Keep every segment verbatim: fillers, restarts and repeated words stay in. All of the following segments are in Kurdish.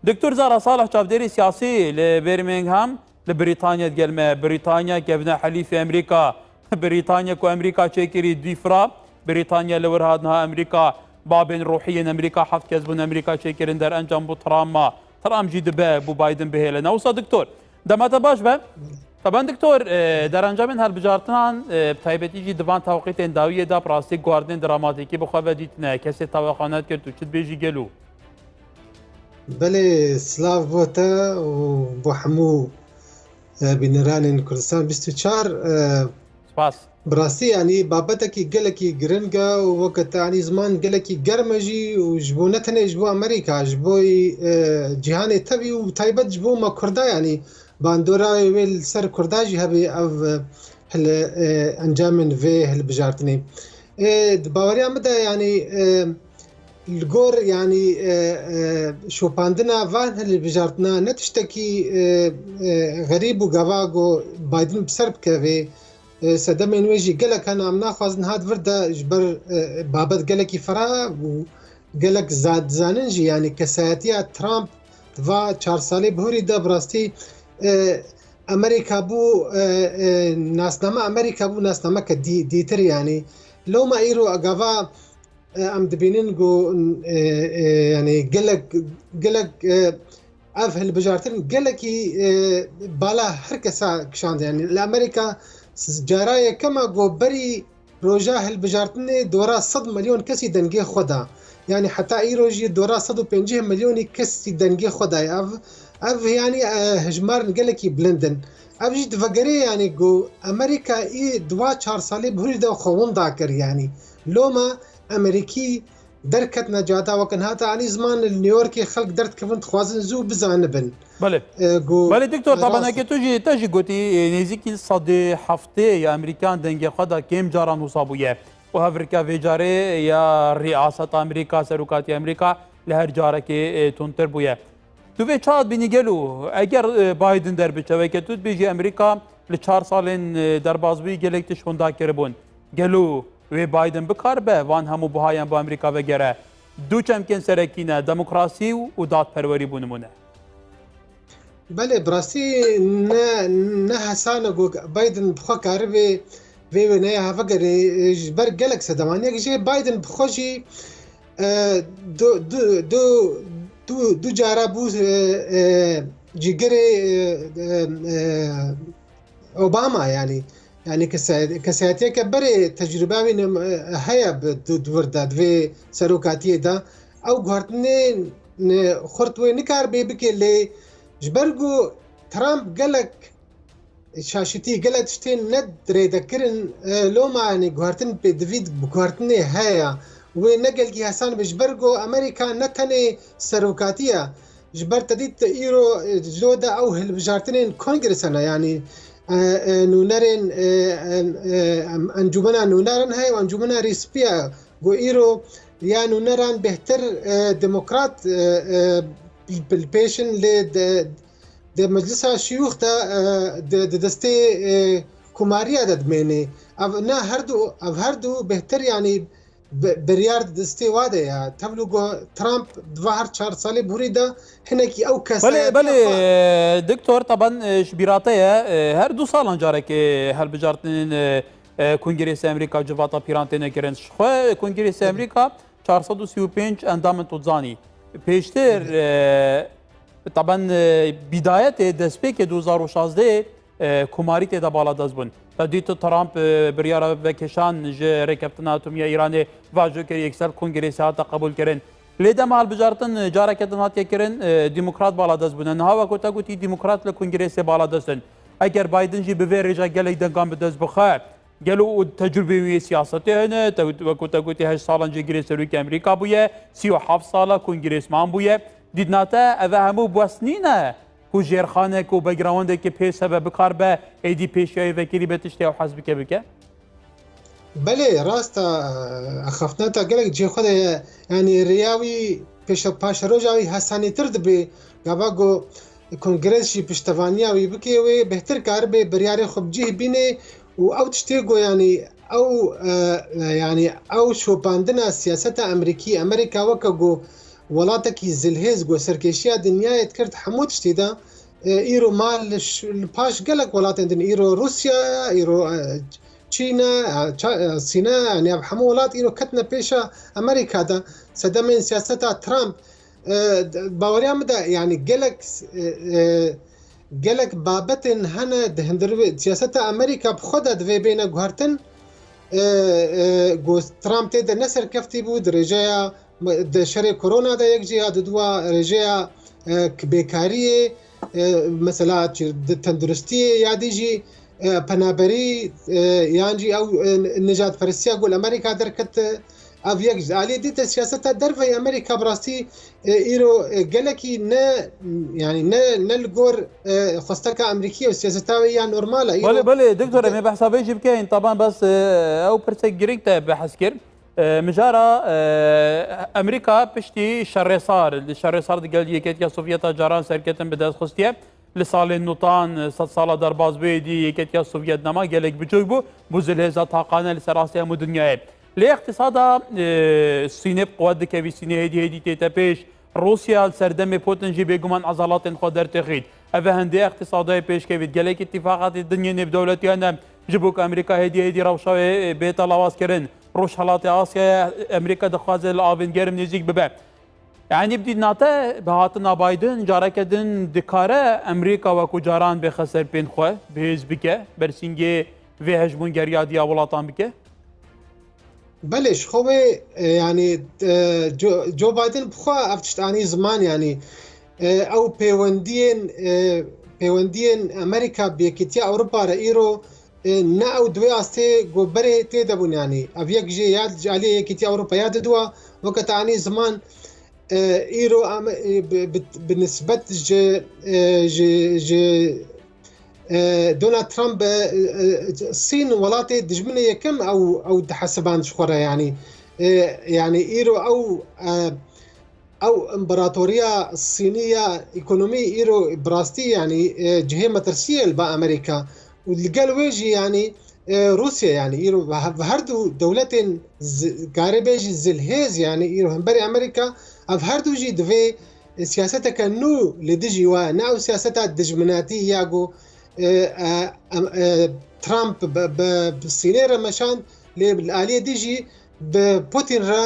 Doktor Zara Salih, çavdêrê siyasî li Birmingham, li Brîtanya digel me. Brîtanya kevne helîfê Amerîka. Brîtanya ku Amerîka çêkirî dîfra. Brîtanya li wir hat niha Amerîka, babên ruhî yên Amerîka heft kes bûn Amerîka çêkirin derencam bû travma. Trump jî dibe bû Biden bihêle. Ne wisa doktor? Dema te baş be. Taban doktor, e, derencamên hilbijartinan, e, bi taybetî jî di van tewqîtên dawiyê de bi rastî guhardên dramatîkî bi xwe ve dîtine. Kesê tawe xwe nedikir tu çi dibêjî gelo? Belê, silav bo te û bo hemû, e, bîneranên Kurdistan bîst û çar. E, Spas. Bi rastî, yanî, babetekî gelekî giring e û weke te anî ziman gelekî germ e jî û ji bo, ne tenê ji bo Amerîka, ji bo, e, cîhanê tevî û taybet ji bo me Kurda, yanî, bandora wê li ser Kurda jî hebe ev, e, hil-, e, encamên vê hilbijartinê. E, di baweriya min de, yanî, e, li gor, yanî, e, e, şopandina van hilbijartina ne tiştekî, e, e, xerîb û gava ku Biden bi ser bikeve. E, sedemên wê jî gelek hene, em naxwazin hat vir de ji ber, e, babet gelekî fira û gelek za-, dizanin jî, yanî kesayetiya Trump di va çar salê bihurî de bi rastî, e, Amerîka bû, e, e, nasname Amerîka bû nasnameke dî-, dîtir, yanî. Loma îro gava, e, em dibînin ku, e, e, yanî gelek, gelek, e, ev hilbijartin gelekî, e, bala her kesa kişand. Yanî li Amerîka s-, cara yekema ku berî roja hilbijartinê dora sed milyon kesî dengê xwe da. Yanî heta îro jî dora sed û pêncî milyonî kesî dengê xwe daye. Ev, ev yanî, e, hejmarên gelekî bilind in. Ev jî divegerê, yanî ku Amerîka î di va çar salê bihurî de xwe winda kir, yanî. Loma Amerîkî derketine cada, weke niha te anî ziman li New Yorkê xelk derdikevin, dixwazin zû bizanibin. Belê. E, ku Belê, doktor, tabaneke tu jî, te jî gotî, e, nêzîkî sedê heftê ya Amerîkan dengê xwe da, kêm caran wisa bûye. Û hevrika vê carê ya riyaseta Amerîka, serokatiya Amerîka li her carekê, e, tundtir bûye. Tu vê çawa dibînî gelo? Eger, e, Biden derbiçe, weke tu dibêjî Amerîka li çar salên, e, derbasbûyî gelek tişt winda kiribûn. Gelo wê Biden bikaribe van hemû buhayan bi Amerîka vegere? Du çemkên serekî ne, demokrasî û, û dadperwerî bû nimûne. Belê, bi rastî ne, ne hesan e ku Biden bi xwe karibe vê wêneya vegerê, e, ji ber gelek sedeman. Yek jê Biden bi xwe jî, e, du, du, du, du, du cara bû, e, e, cîgirê, e, e, e, Obama, yanî, yanî kese-, kesayetiyeke berê tecrûba wî ne, heye bi di, di wir de, di vê serokatiyê de. Ew guhertinên xurt wê nikaribe bike, lê ji ber ku Trump gelek şaşitî, gelek tiştên ne dirêde kirin, e, loma, yanî, guhertin pêdivî bi guhertinê heye. Wê ne gelkî hesan be, ji ber ku Amerîka ne tenê serokatî ye, ji ber te dît îro, e, ji lo de ew hilbijartinên kongrese ne, yanî, e, e, nûnerên, e, e, e, em-, encûmena nûneran heye û encûmena rîspî ye. Ku îro ya nûneran bêhtir, e, demokrat, e, e, li, li pêş in lê de, de meclisa şiyûx de, e, de, de destê, e, komariya de dimêne. Ev ne her du, ev her du bêhtir, yanî bi-, biryar di destê wa de ya. Tevlû ku Trump di va her çar salê bûrî de hinekî ew kesayetiya Belê, belê, xwe e, doktor, taban, e, ji bîra te ye, e, her du salan carekê hilbijartinên, e, e, Kongresa Amerîka civata pîran têne kirin. Ji xwe Kongresa Amerîka çar sed û sî û pênc endam in, tu dizanî. Pêştir, e, taban, e, bîdayetê, destpêkê du hezar û şazdeh, e, komarî tê de baladest bûn. Te dît Trump, e, biryara vekişan ji rêkeftina atomî ya Îranê vajo kir, yek ser Kongrêsê hate qebûlkirin. Lê dema hilbijartin, e, careke din hatiye kirin, e, demokrat baladest bûne. Niha wek ku te gotî, demokrat li Kongrêsê baladest in. Eger Biden jî bi vê rêja gelek dengan bi dest bixe, gelo û tecrûbeyê wî yê siyasetê hene? Te, wek ku te gotî, heşt salan cêgirê serokê Amerîka bûye, sî û heft sala kongrêsman bûye. Dîtina te, ev hemû bes nîne ku jêrxanek û backgroundekî pês hebe, bikaribe êdî pêşiyayê vekirî be, tiştê ew hez bike, bike? Belê, rast e, axaftina te gelek cihê xwe de ye. Yanî rêya wî pêşe-, paşeroja wî hesanîtir dibe. Gava ku Kongres jî piştevaniya wî bike, wê bêhtir karibe biryarê xwe bi cih bîne û ew tiştê ku, yanî, ew, e, e, yanî, ew şopandina siyaseta Amerîkî, Amerîka weke ku welatekî zilhêz ku serkêşiya dinyayê dikir di hemû tiştî de, e, îro ma li ş-, li paş gelek welatên din, îro Rûsya, îro, e, Çîn e, e, Ça-, e, Sîn e, yani ev hemû welat îro ketine pêşa Amerîka de. Sedemên siyaseta Trump, e, d-, baweriya min de, yani gelek, e, e, gelek babetên hene di hundirê siyaseta Amerîka bi xwe de divê bêne guhertin. E, e, ku Trump tê de ne serkeftî bû, di rêjeya, di şerê korona de yek jî ya, di dua rêjeya, e, bêkariyê, e, mesela çi-, di tenduristiyê ya dî jî, e, penaberî, e, yan jî ew, e, nijadperestiya ku li Amerîka derket, e, ev yek ji aliyê dî de siyaseta derveyî Amerîka bi rastî, e, îro, e, gelekî ne, yani ne, ne li gor, e, xwesteka Amerîkî û siyaseta wê ya normal e. Îro Belê, belê, doktor, em ê behsa vê jî bikeyin. Taban bes, e, ew pirsek girîng te behs kir. E, mijara, e, Amerîka piştî şerê sar, li şerê sar digel Yeketiya Sovyeta caran serketin bi dest xistiye. Li salên notan, e, sed sala derbazbûyê dî Yeketiya Sovyet nema gelek biçûk bû, bû zilhêza taqane li ser astê hemû dinyayê. Lê îqtîsada, e, Sînê bi quwet dikevî, Sînê hêdî hêdî tête pêş. Rûsya li serdemê Putin jî bêguman ezalatên xwe dertexît. Ev e hindê îqtîsadayê pêşkevît. Gelek îtîfaqatê dinyê nêvdewletiyan e ji bo ku Amerîka hêdî hêdî rewşa wê bête lawazkirin. Rojhelatê Asyayê Amerîka dixwaze li avên germ nêzîk bibe. Yanî bi dîtina te, bi hatina Biden careke din dikare Amerîka wekû caran bêxe ser pên xwe, bihêz bike, bersîngê vê hejmûngeriya diya welatan bike? Belê, ji xwe wê, e, yanî, e, Jo-, Joe Biden bi xwe ev tişt anî ziman, yanî, e, ew pêwendiyên, e, pêwendiyên Amerîka bi Yekîtiya Ewropa re îro, e, ne ew di wê astê ku berê tê de bûn, yanî ev yek jê ya ji aliyê Yekîtiya Ewropa ya diduwa, weke te anî ziman, e, îro em, e, bi, bi, bi nisbet ji, e, ji, ji, e, Donald Trump, e, e, Sîn welatê dijminê yekem ew, ew dihesiband ji xwe re, yanî, e, yanî îro ew, e, ew împaratoriya Sînî ya ekonomî îro bi rastî, yanî, e, cihê metirsiyê li ba Amerîka û li gel wê jî, yanî, e, Rûsya, yanî îro ve-, ve her du dewletên zi-, karê bêjî zilhêz, yanî îro hemberî Amerîka, ev her du jî divê, e, siyaseteke nû li dijî we, ne ew siyaseta dijminatî ya ku, e, e, em, e, Trump bi, bi, bi Sînê re meşand, lê li aliyê dî jî bi Putin re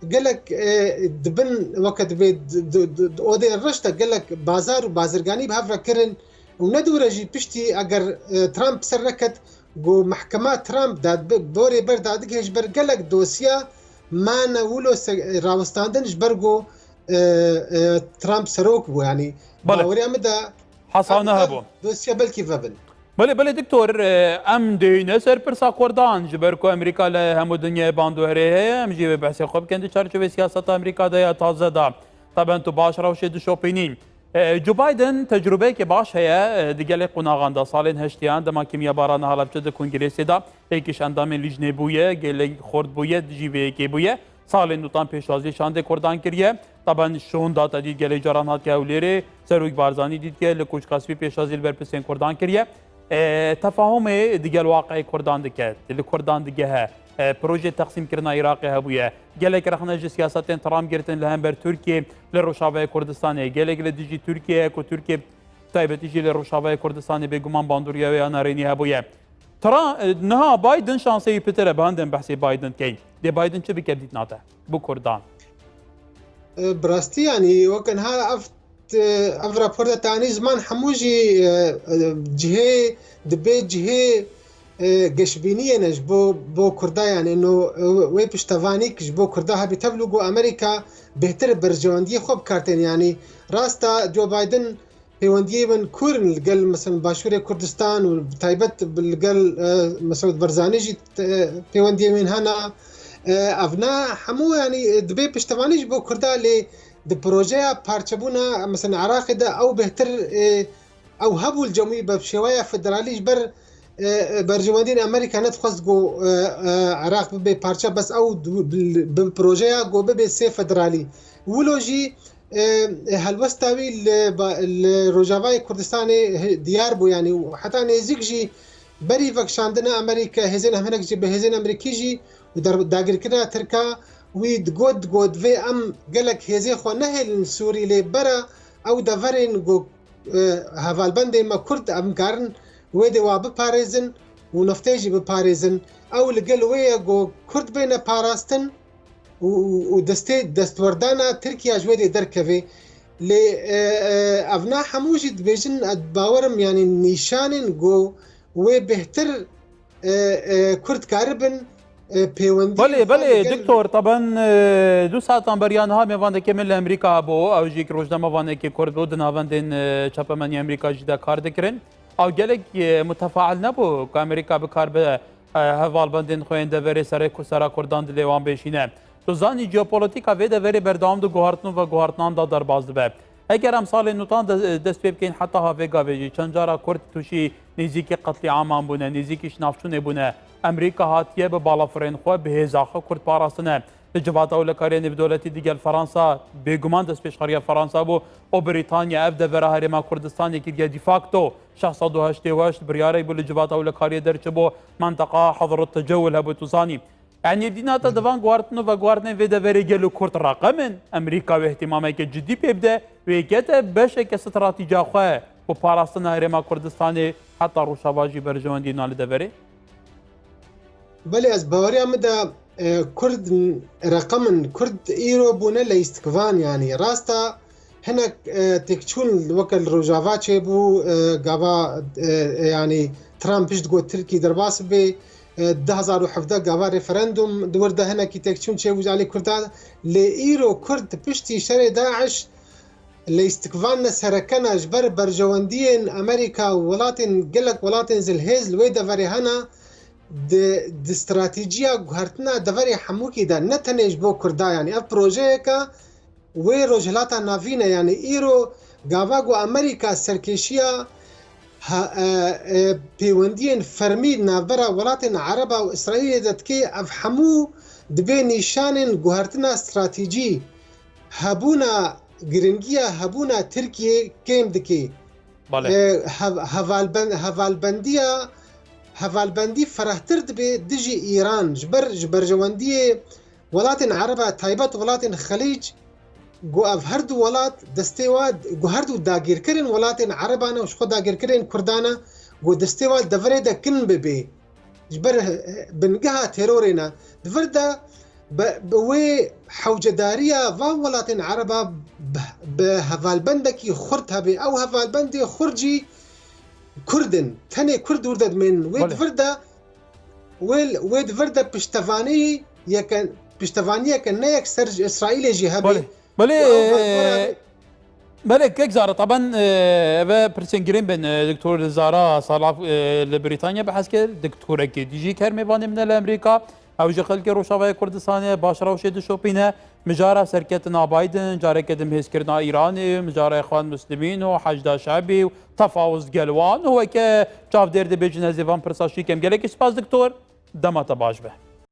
gelek, e, di bin weke dibê di, di, di, di odên reş de gelek bazar û bazirganî bi hev re kirin û ne dûre jî piştî eger, e, Trump ser neket, ku mehkema Trump dadbi-, borê ber dadigihê ji ber gelek dosya mane wilo se-, rawestandin ji ber ku, e, e, Trump serok bû, yanî Belê. Baweriya min de Hesane ev, ev hebû. Dosya belkî vebin. Belê, belê, doktor, e, em dihîne ser pirsa Kurdan, ji ber ku Amerîka li hemû dinyayê bandorê heye, em jî wê behsê xwe bikin di çarçovê siyaseta Amerîka de ya taze de. Taben tu baş rewşê dişopînî. E, Joe Biden tecrûbeyekê baş heye, e, di gelek qonaxan de. Salên heştiyan dema kîmyabara niha Helebçe di kongrêsê de, êkî ji endamên lîjnê bûye, gelek xort bûye, dijî vê yekê bûye. Salên notan pêşwazî şandê Kurdan kiriye. Taban şûnda te dît gelek caran hatiye Hewlêrê. Serok Barzanî dîtiye li Koçka Spî pêşwazî li ber pirsên Kurdan kiriye. E, tefahumê digel waqeyê Kurdan dike, li Kurdan digehe. E, projê teqsîmkirina Iraqê hebûye. Gelek rexne ji siyasetên Trump girtin li hember Tirkiyê li Rojavayê Kurdistanê. Gelek li dijî Tirkiyê ye ku Tirkiye taybetî jî li Rojavayê Kurdistanê bêguman bandoriya wê ya nerênî hebûye. Tra-, e, niha Biden şansê wî pitir e, bi hindin behsê Biden dikeyn. Dê Biden çi bike bi dîtina te? Bi Kurdan. E, bi rastî, yanî, weke niha ev, e, ev rapor de tanî ziman hemû jî, e, e, cihê, dibê cihê, e, geşbîniyê ne ji bo, bo Kurda, yanî, no, e, wê piştevanîk ji bo Kurda hebî tevlû ku Amerîka bêhtir berjewendiyê xwe bi kar tên, yanî, rast e, Joe Biden pêwendiyê bin kûr in li gel, mesela, Başûrê Kurdistan û bi taybet li gel, e, Mesûd Barzanî jî, e, pêwendiyê wîn hene. E, ev ne hemû, yanî, e, dibê piştevanî ji bo Kurda, lê di projeya parçebûna, mesela, Iraqê de ew bêhtir, e, ew hebû li cem wî be şêweya federalî ji ber, e, e, berjewendiyên Amerîka nedixwest ku, e, e, Iraq bibe parçe, bes ew bi, bi, bi projeya ku bibe sê federalî. Wilo jî, e, helwesta wî li ba-, li Rojavayê Kurdistanê he-, diyar bû, yanî, û heta nêzîk jî berî vekişandina Amerîka, hêzên em hinek jî bi hêzên Amerîkî jî û der-, dagirkirina Tirka Wî digot, digot vê em gelek hêzê xwe nehêlin Sûrî, lê bera ew deverên ku, e, hevalbendên me Kurd em karin wê dê wa biparêzin û neftê jî biparêzin. Ew li gel wê ye ku Kurd bêne parastin û, û, û destê destwerdana Tirkiye ji wê dê derkeve. Lê, e, e, ev na hemû jî dibêjin, ez bawerim, yanî nîşanên ku wê bêhtir, e, e, Kurd karibin, e, pêwendiyên Belê, xwe belê, digel doktor, teben, e, du saetan beriya niha mêvanekê min li Amerîka hebû, ew jî yek rojnamevanekê Kurd bû, di navendên, e, çapemenî Amerîka jî de kar dikirin. Ew gelek, e, mutefail nebû ku Amerîka bikaribe, e, hevalbendên xwe yên deverê serê ku-, sera Kurdan dilê wan bêşîne. Tu zanî, jeopolîtîka vê deverê berdewam di guhartin û veguhartinan de derbas dibe. Eger em salên nûzdehan de, dest pê bikeyin heta ha vê gavê jî, çend cara Kurd tûşî nêzîkî qetlîaman bûne, nêzîkî ji navçûnê bûne. Amerîka hatiye bi balafirên xwe, bi hêza xwe Kurd parastine. Li civata ewlekariyê nêvdewletî digel Fransa, bêguman destpêşxeriya Fransa bû û Brîtanya ev devera Herêma Kurdistanê kiriye de facto. Şeş sed û heştê û heşt biryarek bû li civata ewlekariyê derçibû, menteqa hezret tecewil hebû, tu zanî. Yanî dîna te di van guhartin û veguhartinên vê deverê gelo Kurd reqem in? Amerîka wê ihtimameke cidî pê bide, wê kete beşeke stratîca xwe bo parastina Herêma Kurdistanê heta Rojava jî berjewendî na li deverê? Belê, ez baweriya min de, e, Kurd reqem in. Kurd îro bûne leîstikvan, yanî rasta hinek, e, têkçûn weke li Rojava çêbû, e, gava, e, e, yanî Trump pişt got Tirkî derbas bibe, e, du hezar û hevdeh gava referandum di wir de hinekî têkçûn çêbû ji alî Kurdan. Lê îro Kurd piştî şerê DAIŞ leîstikvan ne sereke ne ji ber berjewendiyên Amerîka û welatên, gelek welatên zilhêz li wê deverê hene, di, di stratîjiya guhertina deverê hemûkî de, ne tenê ji bo Kurda, yanî ev projeyeke wê Rojhilata Navîn e, yanî îro gava ku Amerîka serkêşiya ha-, e, e, pêwendiyên fermî navbera welatên Ereba û Îsraîlê de dike, ev hemû dibe nîşanên guhertina stratîjî. Hebûna, giringiya hebûna Tirkiyê kêm dike. Belê. E, hev-, hevalben-, hevalbendiya, hevalbendî ferehtir dibe dijî Îran. Ji ber, ji berjewendiyê welatên Ereba, taybet welatên Xelîc, ku ev her du welat destê wa, ku her du dagîrkirên welatên Ereba ne û ji xwe dagîrkirên Kurda ne, ku destê wa li deverê de kin bibe. Ji ber, eh, bingeha terorê ne. Di vir de bi, bi wê hewcedariya van welatên Ereba bi, bi hevalbendekî xurt hebe. Ew hevalbendê xurt jî Kurd in. Tenê Kurd wir de dimênin. Wê Belê. di vir de, wê, wê di vir de piştevanî yeke, piştevaniyeke ne yekser ji Îsraîlê jî hebe. Belê. Belê, Û ew e, belê, kek Zara, taben, e, eve pirsên girên bin, e, Doktor Zara Salaf, e, li Brîtanya behs kir, doktorekê dijî kermê vanê min e li Amerîka. Ew ji xelkê Rojavayê Kurdistanê baş rewşê dişopîne. Mijara serketina Biden, careke din bihêzkirina Îranê, mijara Îxwan Muslimîn û Heşda Şebî û tefawuz gel wan û weke çavdêr dibêjin ez ê van pirsa şîkem. Gelekî spas doktor, dema te baş be.